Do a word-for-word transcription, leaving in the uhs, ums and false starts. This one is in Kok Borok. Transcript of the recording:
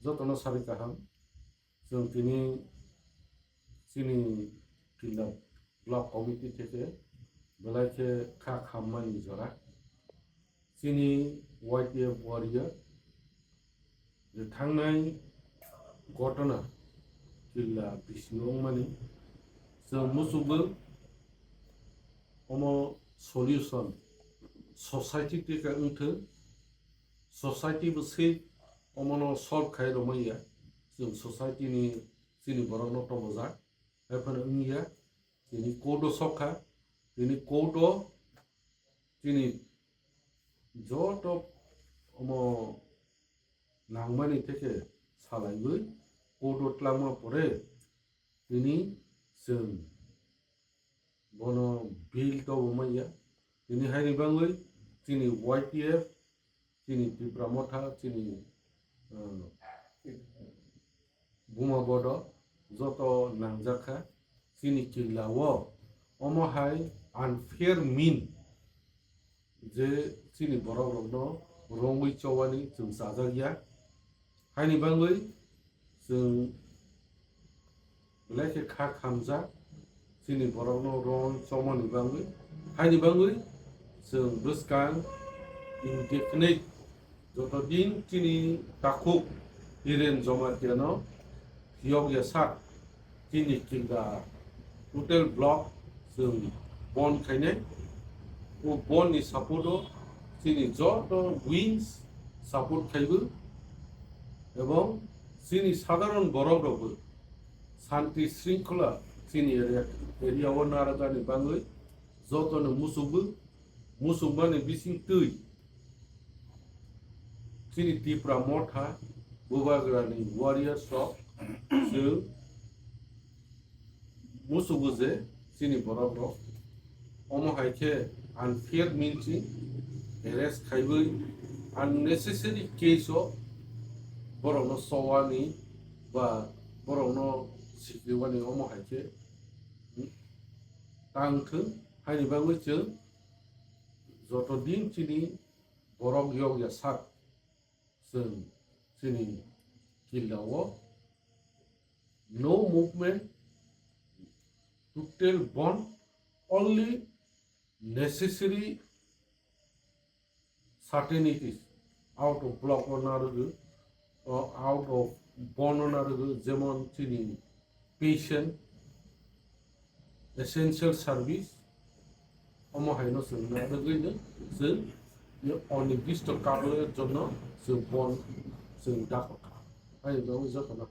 Jotono sari kaham. Chwng tini chini Killa Block Committee theke belai khe kha khammani jora. Chini Y T F warrior je thangnai gotona Killa bisingo wngmani chwng muchukgo omo solution society theke wngthwng. Society bo se omono solve khai romaiya. Chwng society ni chini borokno tobojak. Haiphano wngya. Chini court o sokha. Chini court o chini joto omo nangmani theke salaiwi court o twlangma pore tini chwng bono bill tobo manya. Tini haini bangwi chini Y T F, chini Tipra Motha, chini, uh, Buma Bodo joto nangjak kha. Chini Killa o omo hai unfair mean je chini borok rokno rongwi chowani chwng chajak ya. Haini bangwi chwng belai khe kha khamjak chini borokno rong chomani bangwi. Haini bangwi chwng bwskang indefinite joto din chini takhuk Hiren Jamatia no phiyok ya sak chini Killa total block chwng bon khainai. O bon ni support o chini joto wings support khaibo ebong chini sadharon borok rokbo shanti shringkhola chini area, area o narwkani bangwi jotono muchukbo, muchukmani bising twi chini Tipra Motha Bubagrani warriors rok chwng muchukgo je chini borok rok omo hai khe unfair means arrest khaiwi unnecessary case o borokno chowani ba borokno sikriwani omo hai khe tang thwng. Haini bagwi chwng joto din chini borok yok ya sak chwng chini Killa o no movement, total bond, only necessary certainties out of block o narwgo, o out of bond o narwgo, jemon chini patient, essential service, omo haino chwng narwgwino chwng ye onirdisto kaloner jonno chwng bond chwng dakha kha. Haino jotono